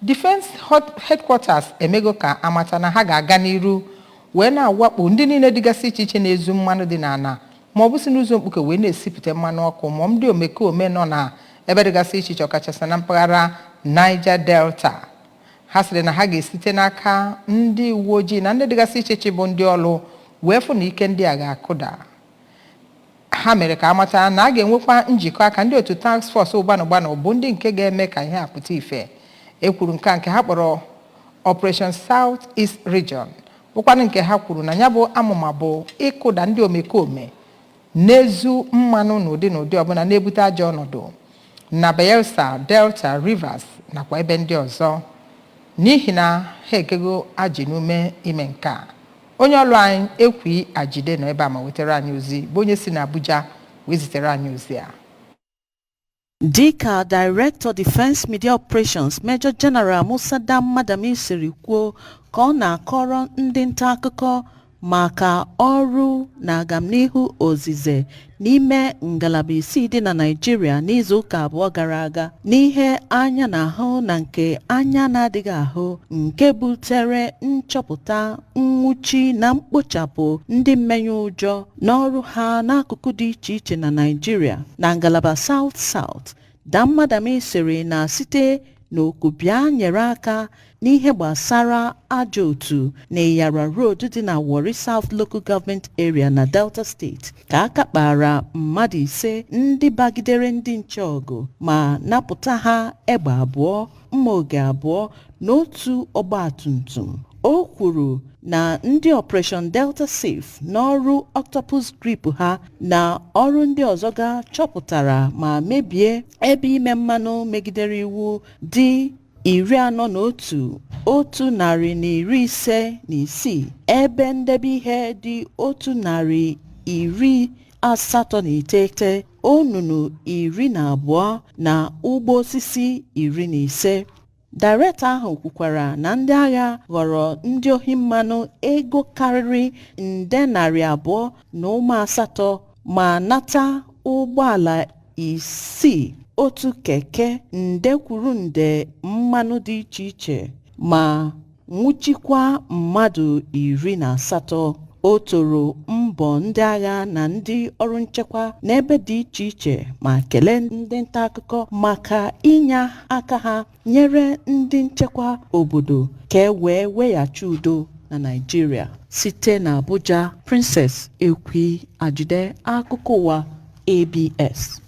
Defense Headquarters emego ka amata na ha ga-aga n'iru wee na-awakpo ndị niile dịgasị iche iche na-ezu mmanụ dị n'ala, ma ọ bụ si n'ụzọ mkpuke wee na-esipụta mmanụ ọkụ, ma ndị omekome nọ na ebe dịgasị iche iche, ọkachasị na mpaghara Niger Delta. Ha sịrị na ha ga-esite n'aka ndị uwe ojii na ndị dịgasị iche iche bụ ndị ọrụ wee fụ na ike ndị a ga-akụda. Ha mere ka amata na a ga-enwekwa njikọ aka ndị otu task force ụgbanụgbanụ, bụ ndị nke ga-eme ka ihe a pụta ife. E kwuru nke a nke ha kpọrọ Operation South East Region, bụkwanụ nke ha kwuru na ya bụ amụma bụ ịkụda ndị omekome n'ezu mmanụ n'ụdị n'ụdị ọbụla na-ebute ajọ ọnọdụ na Bayelsa, Delta, Rivers nakwa ebe ndị ọzọ, n'ihi na ha ekego ajị n'ume ime nke a. Onye ọrụ anyị Ekwi Ajide nọ ebe a ma wetara anyị ozi, bụ onye si n'Abuja wee zitere anyị ozi a. Dịka Director, Defence Media Operations, Major General Musa Danmadami siri kwuo ka ọ na-akọrọ ndị nta akụkọ maka ọrụ na agamnihu ozize n'ime ngalaba isii dị na Naịjirịa n'izu ụka 2 gara aga, n'ihe anya na-ahụ na nke anya na-adịghị ahụ nke butere nchọpụta, nwụchi na mkpochapụ ndị mmenye ụjọ n'ọrụ ha n'akụkụ dị iche iche na Naịjirịa. Na ngalaba South South, Danmadami sịrị na site n'oku bịa nyere aka n'ihe gbasara ajọ otu na Iyara Road dị na Warri South Local Government Area na Delta State ka aka kpara mmadụ ise ndị bagidere ndị nche ọgụ ma napụta ha egbe abụọ, mma oge abụọ na otu ọgbatumtum. O kwuru na ndị Operation Delta Safe n'ọrụ Octopus Grip ha na ọrụ ndị ọzọ ga chọpụtara ma mebie ebe ime mmanụ megidere iwu dị 41, 156, ebe ndebe ihe dị 189, onunu 12 na ụgbọ osisi 15. Dairektọ ahụ kwukwara na ndị agha ghọrọ ndị ohi mmanụ ego karịrị nde 2.8 ma nata ụgbọala isii, otu keke, nde kwuru nde mmanụ dị iche iche ma nwụchikwa mmadụ 18. O toro mbọ ndị agha na ndị ọrụ nchekwa n'ebe dị iche iche ma kelee ndị nta akụkọ maka inye aka ha nyere ndị nchekwa obodo ka e wee weghachi udo na Naịjirịa. Site na Abuja, Princess Ekwi Ajide, akụkọ ụwa ABS.